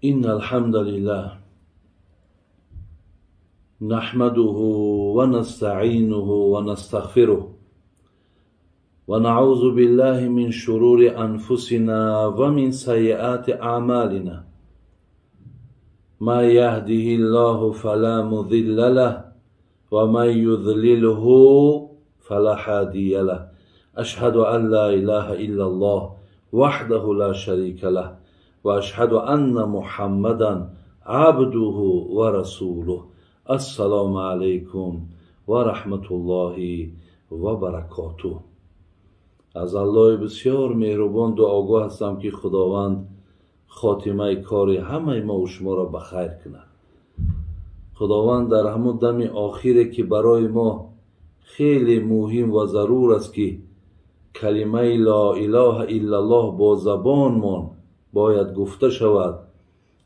إن الحمد لله نحمده ونستعينه ونستغفره ونعوذ بالله من شرور أنفسنا ومن سيئات أعمالنا ما يهده الله فلا مضل له ومن يضلله فلا هادي له أشهد أن لا إله إلا الله وحده لا شريك له وأشهد أن محمدا عبده ورسوله. السلام عليكم ورحمة الله وبركاته. از الله بسیار مهربان دعاگو هستم که خداوند خاتمه کار همه ما و شما را بخیر کند. خداوند در همون دم آخره که برای ما خیلی مهم و ضرور است که کلمه لا اله الا الله با زبانمان باید گفته شود،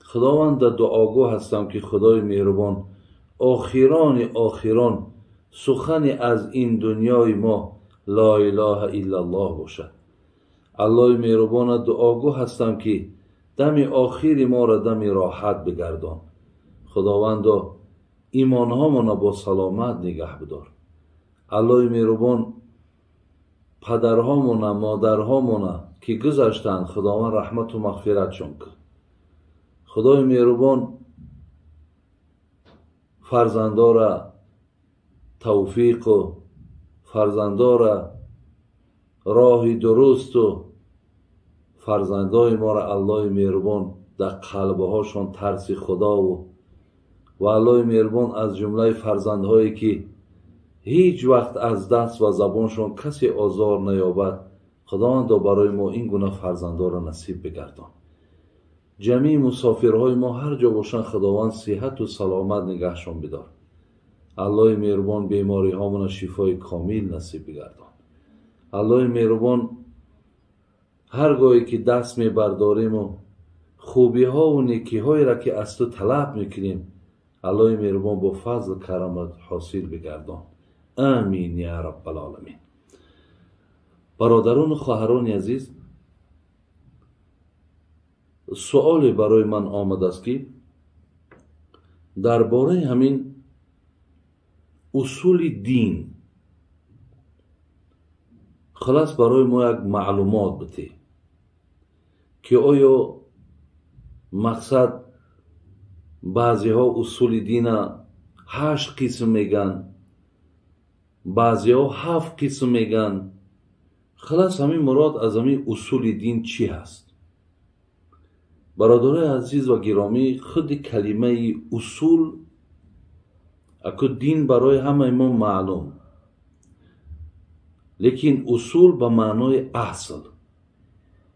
خداوند در دعاگو هستم که خدای مهربان آخران آخران سخن از این دنیای ما لا اله الا الله باشد. الله مهربان دعاگو هستم که دم آخر ما را دم راحت بگردان. خداوندا ایمانهامان را با سلامت نگه بدار. الله مهربان پدرهامون مادرهامون که گذشتند خداوند رحمت و مغفرتشون کن. خدای مهربان فرزندارا توفیق و فرزندارا راه درست و فرزندای ما را الله مهربان در قلبهاشون ترس خدا و الله مهربان از جمله فرزندهایی که هیچ وقت از دست و زبانشون کسی آزار نیابد، خداوند برای ما این گونه فرزندها را نصیب بگردان. جمیع مسافرهای ما هر جا باشن خداوند صحت و سلامت نگهشان بدار. الله مهربان بیماری هامون شفای کامل نصیب بگردان. الله مهربان هرگاهی که دست میبرداریم و خوبی ها و نیکی هایی را که از تو طلب میکنیم، الله مهربان با فضل کرامت حاصل بگردان. آمین یا رب العالمین. برادران و خواهران عزیز، سؤال برای من آمد است که درباره همین اصول دین خلاص برای ما یک معلومات بده که آیا مقصد بعضی ها اصول دین 8 قسم میگن، بعضی ها 7 قسم میگن، خلاص همین مراد از همین اصول دین چی هست؟ برادرای عزیز و گرامی، خود کلمه اصول اکو دین برای همه ما معلوم، لیکن اصول به معنای اصل،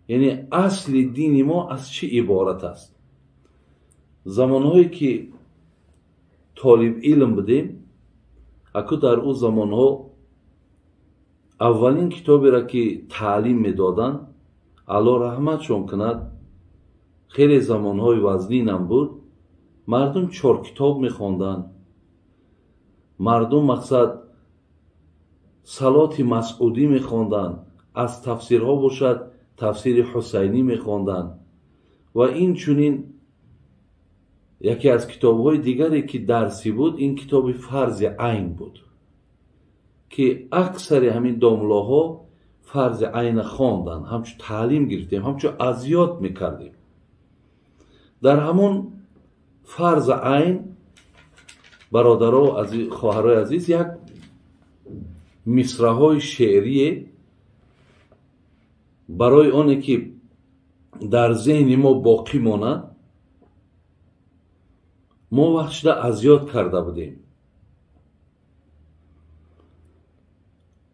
یعنی اصل دین ما از چی عبارت است؟ زمانهایی که طالب علم بودیم، اکو در او زمانها اولین کتابی را که تعلیم میدادن، الله رحمتشون کند، خیلی زمانهای وزنین هم بود، مردم 4 کتاب میخواندن. مردم مقصد صلات مسعودی میخواندن، از تفسیرها باشد تفسیر حسینی میخواندن و این چنین یکی از کتابهای دیگری که درسی بود این کتاب فرض عین بود که اکثر همین داملاها فرض عین خواندن، همچون تعلیم گرفتیم، همچون ازیاد میکردیم. در همون فرض عین برادرها و خواهرای عزیز یک مصرع‌های شعری برای آنه که در ذهن ما باقی ماند، ما وقت شده ازیاد کرده بودیم.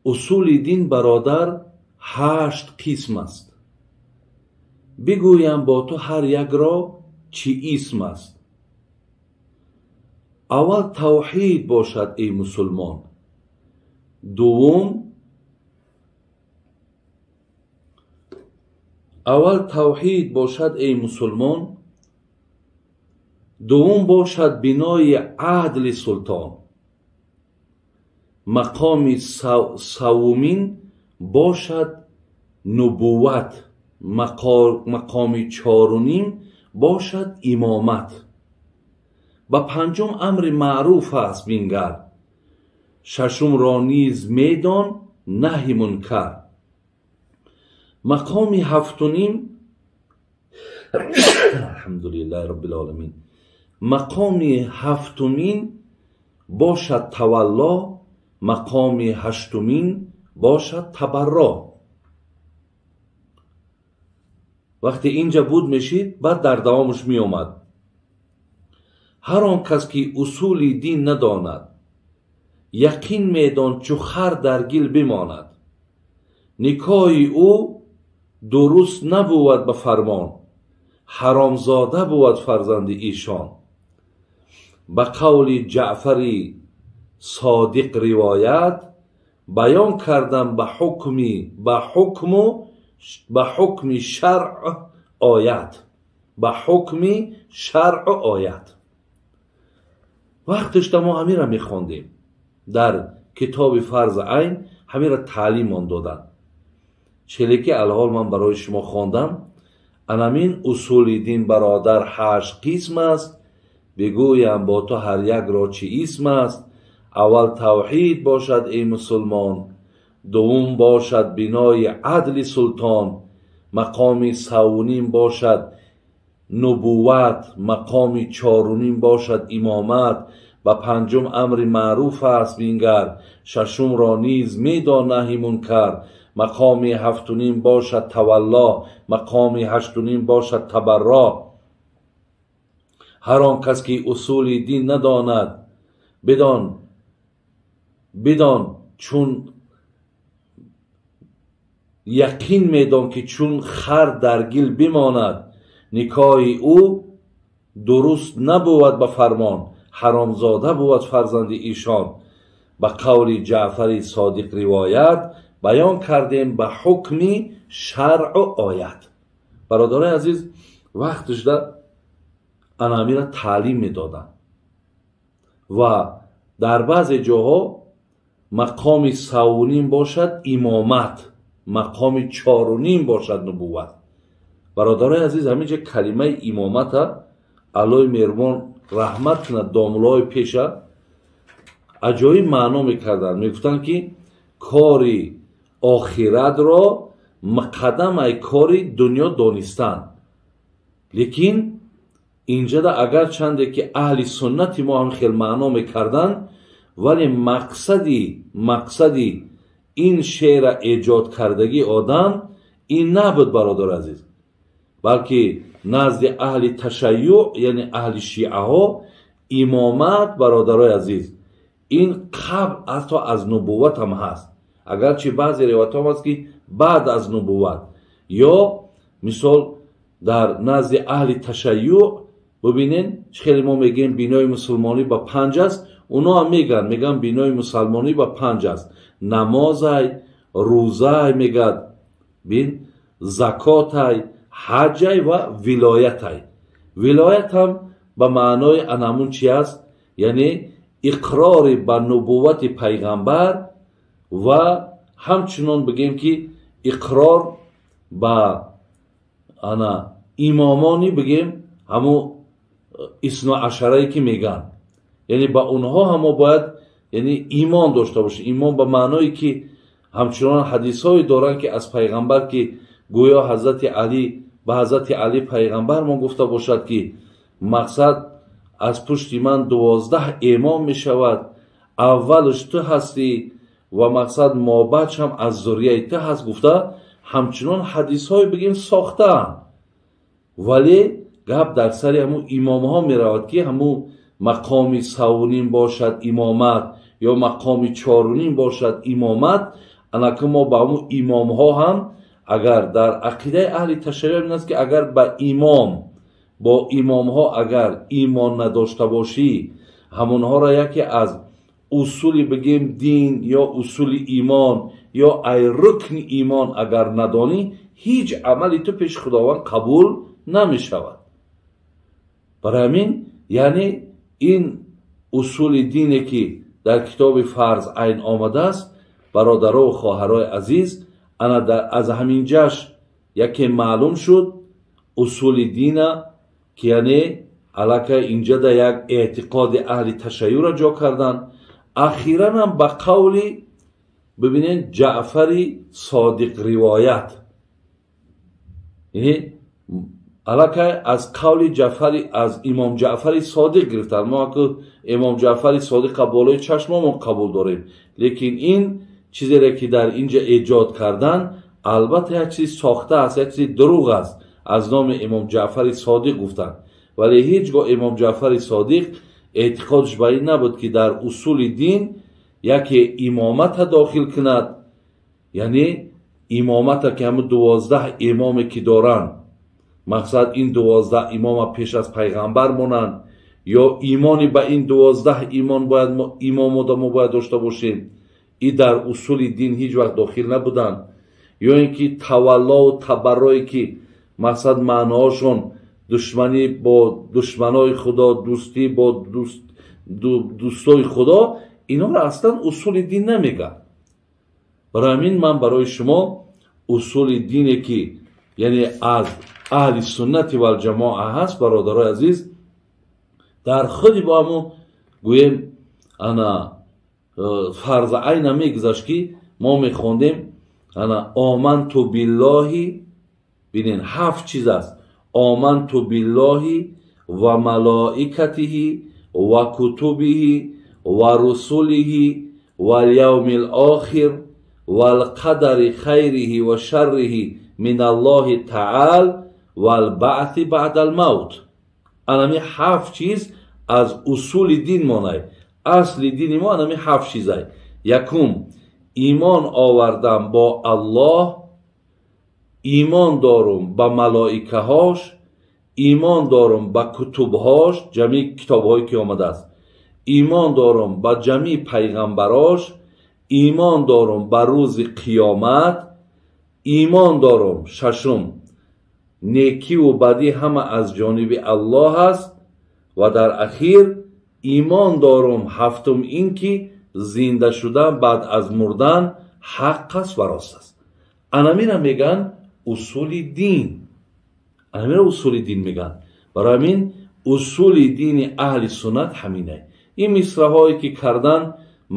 اصول دین برادر 8 قسم است، بگویم با تو هر یک را چی اسم است. اول توحید باشد ای مسلمان، دوم اول توحید باشد ای مسلمان، دوم باشد بنای عدل سلطان، مقام سومین باشد نبوت، مقام 4.5 бошад имомат, ба панҷум амри маъруф аст бингар, шашумро низ медон наҳи мункар. Мақоми ҳафтуним, алҳамдулиллаҳи роббил оламин, мақоми ҳафтумин бошад тавалло, мақоми ҳаштумин бошад табарро. Вақте инҷа буд мешид, баъд дар давомаш меомад: ҳар он кас ки усули дин надонад, яқин медон чу хар дар гил бимонад. Никоҳи ӯ дуруст набувад ба фармон, ҳаромзода бувад фарзанди эшон. Ба қавли Ҷаъфари Содиқ ривоят баён кардам ба ҳукми шаръ оят, ба ҳукми шаръ оят. Вақташда мо ҳамира мехондем дар китоби фарзи айн, ҳамира таълимон доданд. Челе ки алҳол ман барои шумо хондам, анамин усули дин бародар 8 қисм аст, бигӯям бо ту ҳар якро чӣ исм аст. Аввал тавҳид бошад эй мусулмон, дуввум бошад бинои адли султон, мақоми севуним бошад нубувват, мақоми чоруним бошад имомат, ба панҷум амри маъруф аст бингар, шашумро низ медон наҳи мункар, мақоми ҳафтуним бошад тавалло, мақоми ҳаштуним бошад табарро. Ҳар он кас ки усули дин надонад, бидон чун яқин медон ки чун хар дар гил бимонад. Никоҳи ӯ дуруст набувад ба фармон, ҳаромзода бувад фарзанди эшон. Ба қавли Ҷаъфари Содиқ ривоят баён кардем ба ҳукми шаръу оят. Бародарони азиз, вақташда анамира таълим медоданд ва дар баъзе ҷоҳо мақоми севуним бошад имомат, мақоми чоруним бошад нубувват. Бародарони азиз, ҳаминҷа калимаи имомата Аллоҳи меҳрубон раҳмат кунад домулои пеша аҷоиб маъно мекарданд. Мегуфтанд ки кори охиратро муқаддам ай кори дунё донистан. Лекин инҷада агарчанде ки аҳли суннати мо ҳам хел маъно мекарданд, вале мақсади ин шеъра эҷод кардагии одам ин набуд, бародари азиз, балки назди аҳли ташайюъ, яъне аҳли шиаҳо, имомат, бародарои азиз, ин қабл ҳатто аз нубувват ҳам ҳаст. Агарчи баъзе ривоятҳо ҳаст ки баъд аз нубувват, ё мисол дар назди аҳли ташайюъ бубинен, чӣ хеле мо мегӯем бинои мусулмонӣ ба 5 аст, оно ҳам мегӯянд бинои мусалмонӣ ба 5 аст. Намозай, рӯзай мегӯяд, бин, закотай, ҳаҷай ва вилоятай. Вилоят ҳам ба маънои анамун чи аст? Яъне иқрори ба нубуввати пайғамбар ва ҳамчунон бигем ки иқрор ба ана имомони бигем ҳамун исноашарае ки мегӯянд. Яъне ба онҳо ҳам мо бояд яъне имон дошта бошем. Имон ба маъное ки ҳамчунон ҳадисҳое доранд ки аз пайғамбар ки гӯё ҳазрати Алӣ ба ҳазрати Алӣ пайғамбар мо гуфта бошад ки мақсад аз пушти ман 12 имом мешавад, аввалаш ту ҳастӣ ва мақсад мобадшам аз зурияи ту ҳаст гуфта, ҳамчунон ҳадисҳое бигем сохтаанд. Вале гап дар сари ҳамун имомҳо меравад ки ҳамун мақоми севуним бошад имомат ё мақоми чоруним бошад имомат. Анаки мо ба ҳамун имомҳо ҳам агар дар ақидаи аҳли ташайюъ ин аст ки агар ба имом бо имомҳо агар имон надошта бошӣ, ҳамонҳоро яке аз усули бигем дин ё усули имон ё ай рукни имон агар надонӣ, ҳеҷ амали ту пеши Худованд қабул намешавад. Барои ҳамин яъне ин усули дине ки дар китоби фарз айн омадааст, бародаро ва хоҳарои азиз, ана аз ҳамин ҷаш яке маълум шуд усули дина ки яъне аллакай инҷада як эътиқоди аҳли ташайюъро ҷо кардан. Ахиран ҳам ба қавли бибинед Ҷаъфари Содиқ ривоят, яъне аллакай аз қавли Ҷаъфари, аз имом Ҷаъфари Содиқ гирифтан. Мо ки имом Ҷаъфари Содиққа болои чашмомон қабул дорем, лекин ин чизере ки дар инҷа эҷод кардан албатта як чизи сохта аст, як чизи дурӯғ аст. Аз номи имом Ҷаъфари Содиқ гуфтанд, вале ҳеҷ гоҳ имом Ҷаъфари Содиқ эътиқодш ба ин набуд ки дар усули дин яке имомата дохил кунад, яъне имомата ки ҳамун 12 имоме ки доранд, мақсад ин 12 имома пеш аз пайғамбар монанд, ё имони ба ин 12 имон бояд имомода мо бояд дошта бошем, и дар усули дин ҳеҷ вақт дохил набуданд. Ё ин ки таваллову табаррое ки мақсад маъноҳошон душманӣ бо душманои Худо, дӯстӣ бо дӯстои Худо, инҳоро аслан усули дин намегӯяд. Барои ҳамин ман барои шумо усули дине ки яъне аз аҳли суннати валҷамоа ҳаст, бародарои азиз, дар худи бо ҳамун гӯем ана фарза айна мегузашт ки мо мехондем ана оманту биллоҳи, бинен 7 чиз аст: оманту биллоҳи ва малоикатиҳи ва кутубиҳи ва русулиҳи вал явмил охир вал қадари хайриҳи ва шарриҳи мин аллоҳи таъол вал баъси баъдал мавт. Анами 7 чиз аз усули дин монай. Асли дини мо анами 7 чизай. Якум, имон овардан бо Аллоҳ, имон дорум ба малоикаҳош, имон дорум ба кутубҳош, ҷамъи китобҳое ки омадааст, имон дорум ба ҷамъи пайғамбарош, имон дорум ба рӯзи қиёмат, имон дорум шашум некиву бадӣ ҳама аз ҷониби Аллоҳ аст, ва дар ахир имон дорум ҳафтум ин ки зинда шудан баъд аз мурдан ҳақ аст ва рост аст. Анамира мегӯянд усули дин. Анамира усули дин мегӯянд. Барои ҳамин усули дини аҳли суннат ҳаминай. Ин мисраҳое ки кардан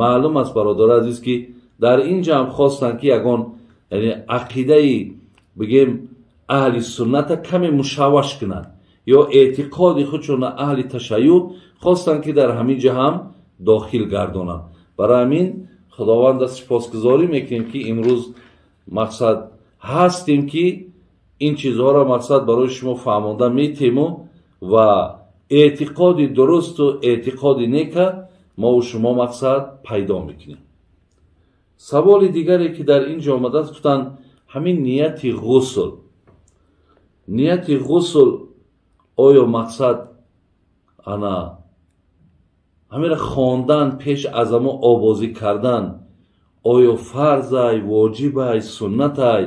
маълум аст, бародари азиз, ки дар ин ҷамъ хостанд ки ягон яъне ақидаи бигем аҳли сунната каме мушавваш кунанд ё эътиқоди худшона аҳли ташайюъ хостанд ки дар ҳамин ҷа ҳам дохил гардонанд. Барои ҳамин Худованда сипосгузорӣ мекунем ки имрӯз мақсад ҳастем ки ин чизҳоро мақсад барои шумо фаҳмонда метему ва эътиқоди дурусту эътиқоди нека мову шумо мақсад пайдо мекунем. Саволи дигаре ки дар ин ҷо омадааст, гуфтанд ҳамин нияти ғусл, нияти ғусл оё мақсад ана ҳамира хондан пеш аз амо обозӣ кардан оё фарзай, воҷибай, суннатай?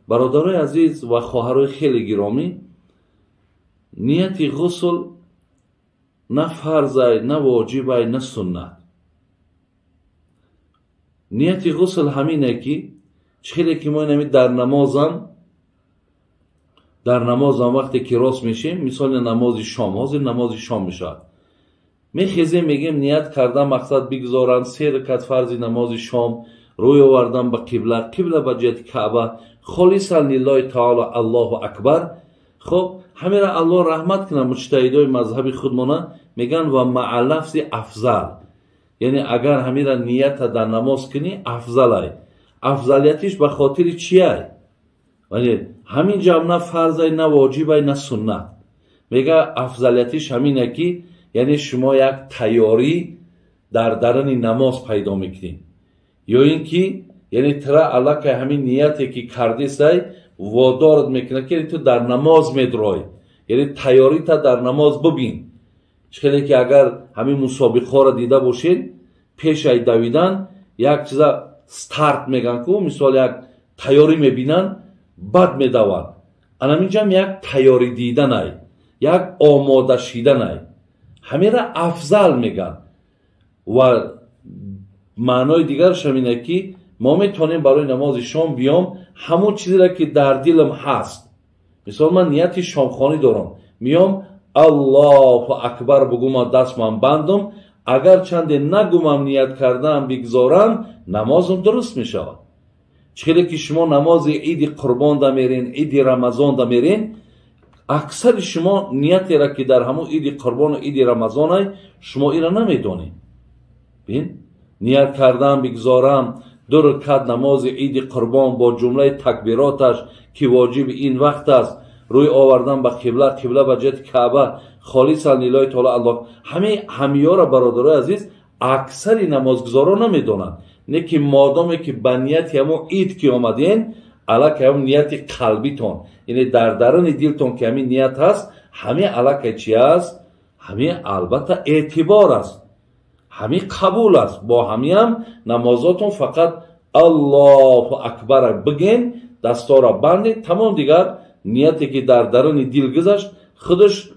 Бародарои азиз ва хоҳарои хеле гиромӣ, нияти ғусл на фарзай, на воҷибай, на суннат. Нияти ғусл ҳамине ки чӣ хеле ки мо инами дар намозам вақте ки рост мешем, мисоли намози шом, ҳозир намози шом мешавад, мехезем, мегем ният кардан мақсад бигзорам 3 ракат фарзи намози шом, рӯй овардан ба қибла, қибла ба ҷиҳати Каъба, холисан лиллоҳи таоло, Аллоҳу акбар. Хоб ҳамира Аллоҳ раҳмат кунад муҷтаҳидои мазҳаби худмона мегӯянд ва маа лафзи афзал, яъне агар ҳамира нията дар намоз кунӣ афзалай. Афзалиятиш ба хотири чиай? Вале ҳамин ҷам на фарзай, на воҷибай, на суннат. Мега афзалиятиш ҳамине ки яъне шумо як тайёрӣ дар даруни намоз пайдо мекунед, ё ин ки яъне тира аллакай ҳамин нияте ки кардисай водорат мекунад ки ту дар намоз медрой, яъне тайёрита дар намоз бибин. Чӣ хеле ки агар ҳамин мусобиқаҳоро дида бошед, пешай давидан як чиза старт мегӯянд ку, мисол як тайёрӣ мебинанд, бад медаванд. Анаминҷам як тайёрӣ диданай, як омода шиданай. Ҳамира афзал мегӯянд. Ва маънои дигараш ҳамине ки мо метавонем барои намози шом биём ҳамон чизеро ки дар дилам ҳаст, мисол ман нияти шомхонӣ дорам, миём Аллоҳу акбар бугума дастман бандум, агар чанде нагумам ният кардаам бигзорам, намозум дуруст мешавад. Чӣ хеле ки шумо намози иди қурбонда мерен, иди рамазонда мерен, аксари шумо ниятера ки дар ҳамун иди қурбону иди рамазонай шумо ира намедонед. Бин, ният кардаам бигзорам ду ракат намози иди қурбон бо ҷумлаи такбироташ ки воҷиби ин вақт аст, рӯй овардан ба қибла, қибла ба ҷиҳати Каъба, холисан лиллоҳи таоло Аллоҳ. Ҳамаи ҳамиёра бародарои азиз аксари намозгузорон намедонанд. Не ки модоме ки ба нияти ҳамон ид ки омаден, аллакай ҳамон нияти қалбитон, яъне дар даруни дилтон ки ҳамин ният ҳаст, ҳамин аллакай чи аст? Ҳамин албатта эътибор аст, ҳамин қабул аст. Бо ҳамиам намозотон фақат Аллоҳу акбар биген, дастора бандед, тамом. Дигар нияте ки дар даруни дил гузашт, худаш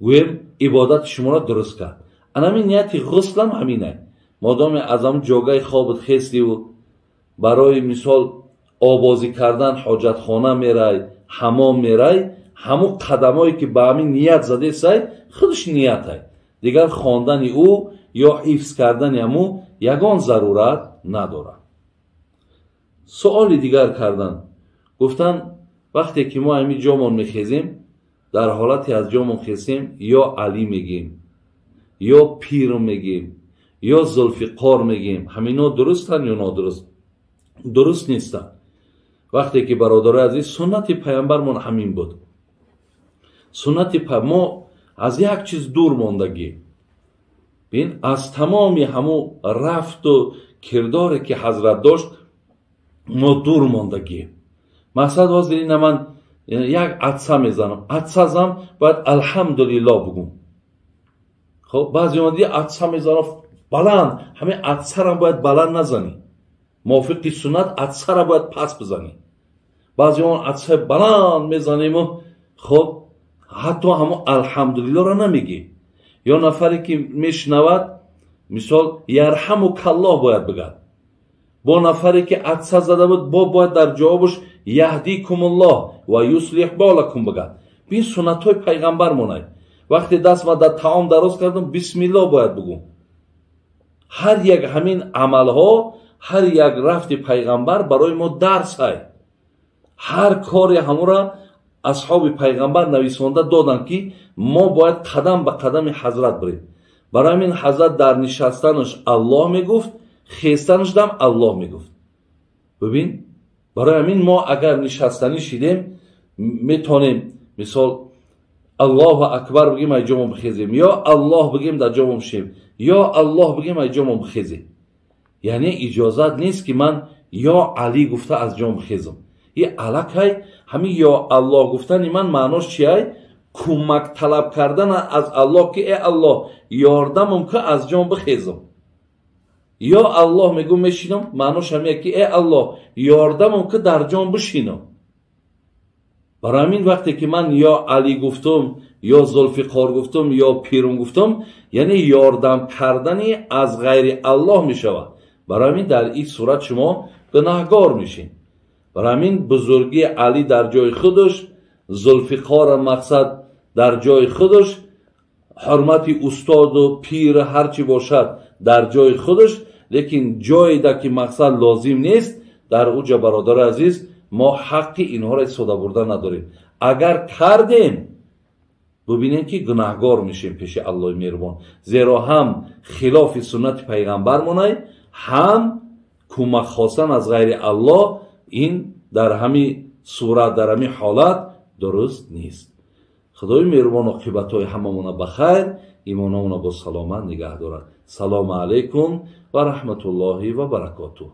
гӯем ибодати шуморо дуруст кард. Анамин нияти ғуслам ҳаминай. Модоме аз ҳамун ҷогаи хобат хестиву барои мисол обозӣ кардан ҳоҷатхона мерай, ҳамом мерай, ҳамун қадамое ки ба ҳамин ният задесай, худаш ниятай. Дигар хондани ӯ ё ҳифз кардани ҳамун ягон зарурат надорад. Суоли дигар кардан. Гуфтан вақте ки мо ҳамин ҷомон мехезем, дар ҳолате аз ҷомон хезем, ё Алӣ мегем, ё пир мегем, ё Зулфиқор мегем, ҳамино дурустанд ё нодуруст? Дуруст нестанд. Вақте ки бародарои азиз, суннати пайғамбармон ҳамин буд. Суннати мо аз як чиз дур мондагӣ. Бин, аз тамоми ҳамун рафту кирдоре ки ҳазрат дошт, мо дур мондагӣ. Мақсад ҳозир ина ман як атса мезанам, атса зам, бояд алҳамдулиллоҳ бугум. Хоб, баъзе омади атса мезанам баланд, ҳамин атсарам бояд баланд назанӣ. Мувофиқи суннат атсара бояд пас бизанӣ. Баъзе он атсаи баланд мезанему, хоб, ҳатто ҳамон алҳамдулиллоҳро намегӣ. Ё нафаре ки мешунавад, мисол ярҳамукаллоҳ бояд бигӯяд. Бо нафаре ки атса зада буд, бо бояд дар ҷавобаш яҳдикумуллоҳ ва юслиҳ болакум бигӯяд. Бин суннатҳои пайғамбар монай. Вақте даст ма дар таом дароз кардам, бисмиллоҳ бояд бигӯм. Ҳар як ҳамин амалҳо, ҳар як рафти пайғамбар барои мо дарс ҳай. Ҳар кори ҳамура асҳоби пайғамбар нависонда доданд, ки мо бояд қадам ба қадами ҳазрат бирем. Барои ҳамин ҳазрат дар нишастанаш Аллоҳ мегуфт, хестанаш дам Аллоҳ мегуфт. Бибин, барои ҳамин мо агар нишастанӣ шидем, метонем мисол Аллоҳу акбар бигем, ай ҷомон бихезем, ё Аллоҳ бигем, дар ҷомон бишем, ё Аллоҳ бигем, ай ҷомон бихезем. Яъне иҷозат нест ки ман ё Алӣ гуфта аз ҷом бихезам. И аллакай ҳамин ё Аллоҳ гуфтани ман маънош чиай? Кӯмак талаб кардан аз Аллоҳ ки э Аллоҳ ёрдамам ки аз ҷом бихезам. Ё Аллоҳ мегӯм мешинам, маънош ҳамия ки э Аллоҳ ёрдамам ки дар ҷом бишинам. Барои ҳамин вақте ки ман ё Алӣ гуфтум, ё Зулфиқор гуфтум, ё пирум гуфтум, яъне ёрдам кардани аз ғайри Аллоҳ мешавад. Барои ҳамин дар ин сурат шумо гунаҳгор мешин. Барои ҳамин бузургии Алӣ дар ҷои худаш, Зулфиқора мақсад дар ҷои худаш, ҳурмати устоду пир ҳарчи бошад дар ҷои худаш, лекин ҷоеда ки мақсад лозим нест, дар уҷа бародари азиз мо ҳаққи инҳоро истифода бурда надорем. Агар кардем, бубинем ки гунаҳгор мешем пеши Аллоҳи меҳрубон, зеро ҳам хилофи суннати пайғамбар монай, ҳам кӯмак хостан аз ғайри Аллоҳ ин дар ҳамин сурат, дар ҳамин ҳолат дуруст нест. Худои меҳрубон оқибатҳои ҳамамона ба хайр, имонамона бо саломат нигаҳ дорад. Салому алайкум ва раҳматуллоҳи ва баракотуҳ.